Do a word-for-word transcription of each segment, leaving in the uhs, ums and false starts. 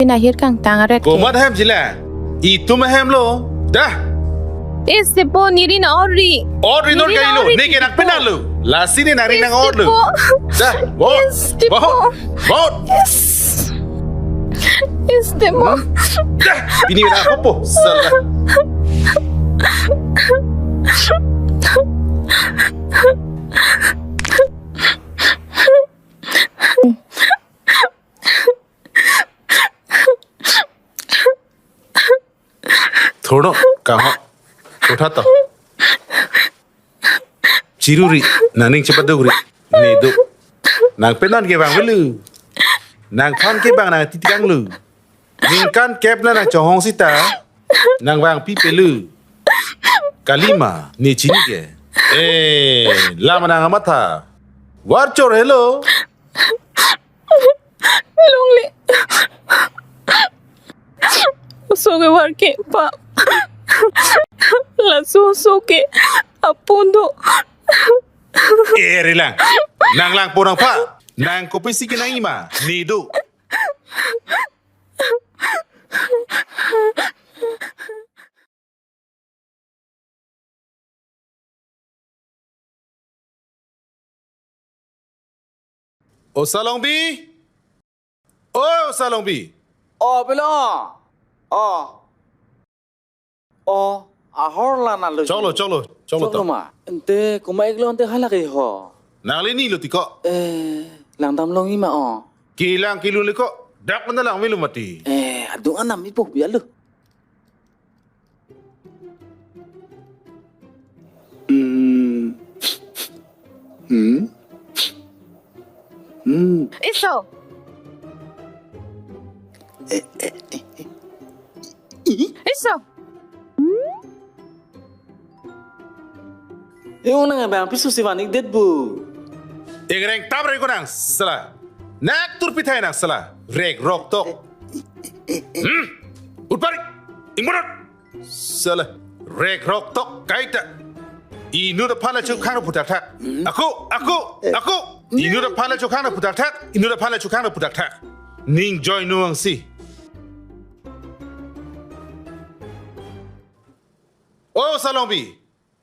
Pini ahir kangtang aret ke. Komat ahem jilang? Itum ahem lo. Dah. Estepo, neli ri na-orri. Orri non. Neli ri kailo, na-orri, ne ke nang Estepo. Penang lo. Lasi ne nang ri nang-or lo. Estepo. Dah, bot. Estepo. Bot. Bot. Es-, Estepo. Dah, pini na kopo. Salah. Thorno, kangho. Thotha to. Chiruri, nangning chepadukri. Ne do. Nang penan ke bang velu. Nangphan ke bang nang titikang lu. Ningkan kep na nang chonghong sita. Nang bang pi pelu. Kalima, ne chini ke. Eh, lama nang amatha. Varchor hello. Longle. Oso ke var ke pa. Laso oso ke apo do. Eh, rilang. Nang lang porang pa. Nang kopisi ke nang ima. Ne do. O Salongbi? O Salongbi? O, pilo. O. O, ahor la na lo. Choklo, choklo, choklo. Choklo to. Ma. Ante, komat iklo ante hala ke ho. Nangli ni lo tiko. Eh, langdam long ima o. Kelang kelun le ko. Dak mana lang melu mati. Eh, adung anam ipo bialu. Hmm. Hmm. Hmm. Iso. Eh, eh, eh, eh. Ih. Iso. Yung nang bang piso si vanik det bu. Ingreng tabra ko nang sala. Nak tur pithai nang sala. Rek rok tok. Hmm. Utpari. Ingmurut. Sala. Rek rok tok kaita. Inut aphan la chukang putak thak. Ako, ako, ako. Inut aphan la chukang putak thak. Inut aphan la chukang putak thak. Ning join nuang si. O Salongbi.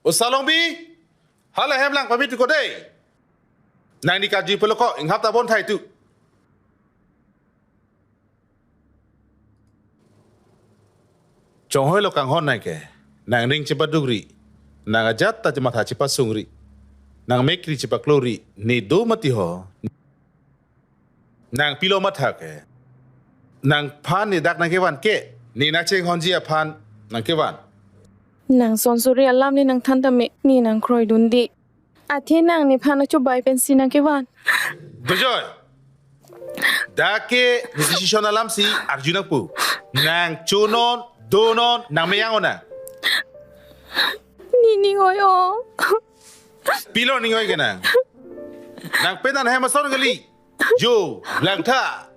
O Salongbi. Hala hem lang pamit ko dei. Nangli kaji pulo ko inghap ta bonthai tu. Chonghoi lo kanghon nang ke. Nangning chepadukri. Nang ajat ta chematha chepasungri. Nang mekri chepaklori. Ne do mati ho. Nang pilo matha ke. Nangphan ne dak nang kevan ke. Ne nang chenghonji aphan nang kevan. Nang son suri alam ne nang than tame. Ne nang kroidun di. Athe nang nephan achobai pensi nang kevan. Bejoy. Dak ke ne decision alam si arju nangpo. Nang chonon, donon, nang meyang ona. Ne ning oi o. Pilo ning oi ke nang. Nang penan hem ason kali. Jo, langtha.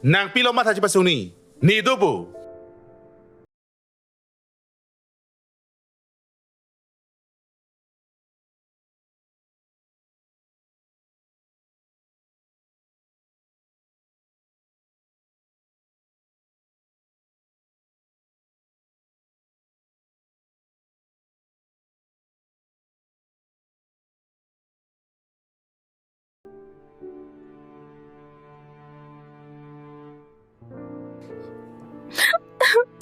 Nang pilo matha chepasungni. Ne do bo.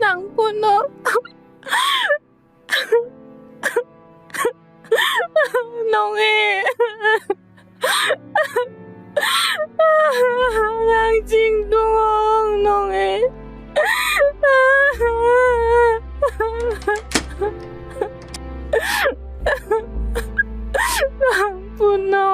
Nang puno. Nong e. Nang chingdung nong e. Nang puno.